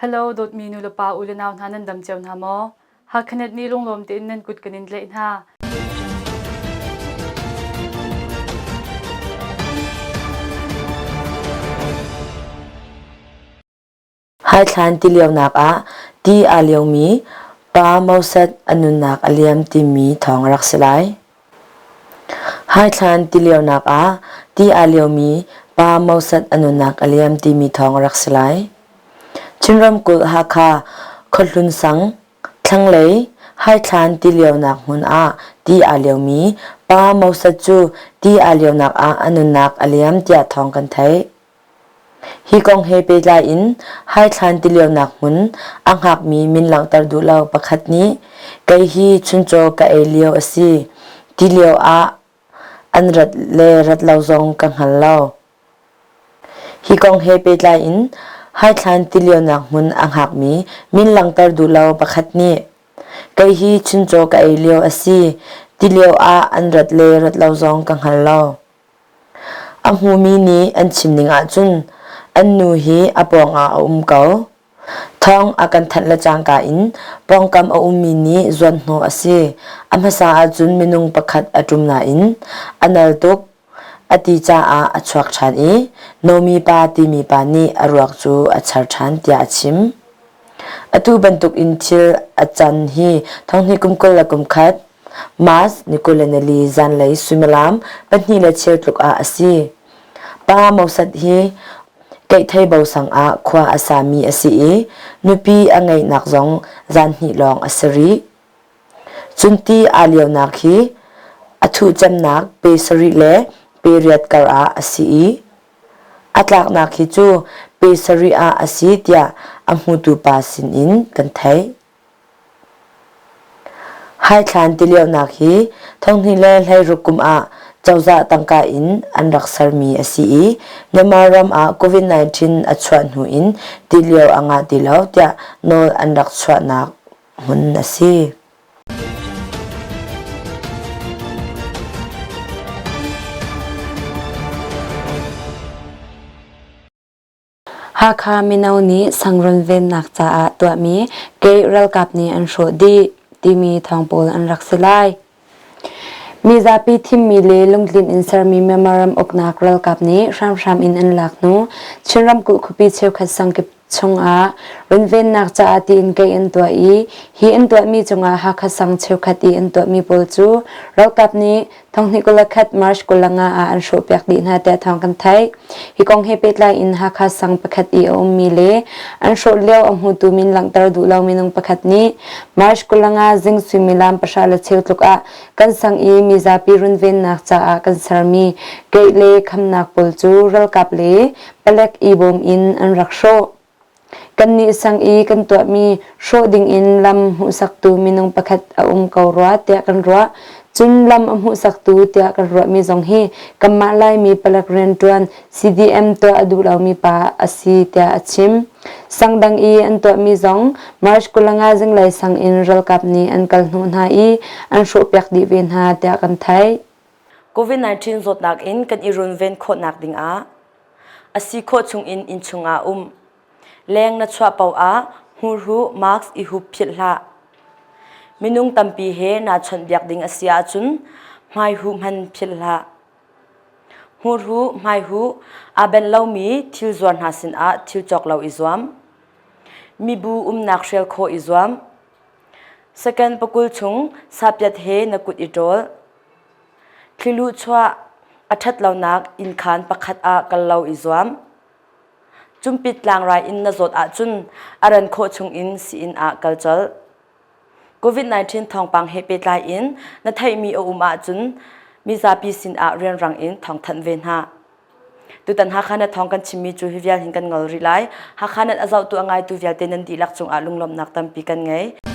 Hello dawtmi nulepa u le nau hna nan dam cio hna maw? Hakhanet nih lunglawm tein nan kut kan in tlaih hna. Haithlan tilionak ah ti aa liomi pa Moses a nunnak a liam timi thawng a rak si lai. Haithlan tilionak ah ti aa liomi pa Moses a nunnak a liam timi thawng a rak si lai. Chin ramkulh Hakha Khuahlun sang thlanglei Haithlan tilionak hmun ah ti aa liomi pa Moses cu ti aa lionak ah a nunnak a liam tiah thawng kan theih. Hi kong he pehtlai in Haithlan tilionak hmun a hngakmi min langhter duh lo pakhat nih kei hi chuncaw ka ei lio a si. Tilio ah an rat le rat lo zong ka hngal lo. Hi kong he pehtlai in Haithlan tilionak hmun a hngakmi min langhter duh lo pakhat nih kei hi chuncaw ka ei lio a si. Tilio ah an rat le rat lo zong ka hngal lo. A hmumi nih an chim ning ahcun an nu hi a pawngah a um ko. Thawng a kan thanh le cangka in pawngkam a ummi nih zuanhnawh a si. A hmasa ahcun minung pakhat a ṭum nain a nal tuk a ti caah a chuak ṭhan i Nomi pa timi pa nih a ruak cu a char ṭhan tiah a chim. Atu bantuk in thil a can hi thonghnih kum 21 March ni 24 zanlei suimilam pahnih le cheu tluk ah a si. Pa Mosat hi Keihthei bosang ah khua a sami a si i nupi a ngeihnak zong zan hnih lawng a si rih. Cun ti aa lionak hi a thuh cemnak pe sarih le pe riat kar ah a si i a tlaknak hi cu pe sarih ah a si tiah a hmutu pa sinin kan theih. Haithlan tilionak hi thonghnih le 16 kum ah cozah tangka in an rak sermi a si i Myanmar ram ah COVID-19 a chuah hnu in tilio a ngah ti lo tiah nawl an rak chuahnak hmun a si. Hakha mino nih sangrun vennak caah tuahmi Gay ralkap nih an hrawh dih timi thawng pawl an rak si lai. Mizapi thimmi le lungtlin in sermi Myanmar ram uknak ralkap nih hramhram in an lak hnu Chin ramkulh khuapi cheukhat sangkip chungah runvennak caah tiin gay an tuah i hi an tuahmi cungah Hakha sang cheukhat i an tuahmi pawl cu ralkap nih Thonghnih 21 March 25 ah an hrawhpiak dih hna tiah thawng kan theih. Hi kong he pehtlai in Hakha sang pakhat i a ummi le an hrawh lio a hmutu min langhter duh lo minung pakhat nih March 25 zing suimilam pahra le cheu tluk ah kan sang i mizapi runvennak caah kan sermi gate le khamnak pawl cu ralkap le palek i bawm in an rak hrawh. Kannih sang i kan tuahmi hrawh dingin lam hmuhsaktu minung pakhat a um ko rua tiah kan ruah. Cun lam a hmuhsaktu tiah kan ruahmi zong hi kanmah Laimi palek rianṭuan CDM tuah a duh lomi pa a si tiah a chim. Sang dang i an tuahmi zong March 25 zinglei sang in ralkap nih an kal hnawh hna i an hrawhpiak dih ve hna tiah kan theih. COVID-19 zawtnak in kan i runven khawhnak dingah a si khawh chungin innchung ah um. Leng na chuah paoh ah hmurhuh mask i hup philh hlah. Minung tampi he naa chawnhbiak ding a si ahcun hmaihuh hman philh hlah. Hmurhuh, hmaihuh aa benh lomi thil zuar hna sinah thil cawk lo i zuam. Mibu umnak hrial khawh i zuam. Second pakul chung sapiat he na kut i ṭawl. Thliluh chuah a ṭhat lonak innkhaan pakhat ah kal lo i zuam. Cumpit tlangrai in na zawt ahcun a ran khawh chungin sii-inn ah kal colh. COVID-19 thawngpang he pehtlai in na theihmi a um ahcun mizapi sinah rianrang in thawngthanh ve hna. Tutan Hakha na thawng kan chimmi cu hi vial hin kan ngol rih lai. Hakha nan a zohtu a ngaitu vialte nan dihlak cungah lunglawmhnak tampi kan ngei.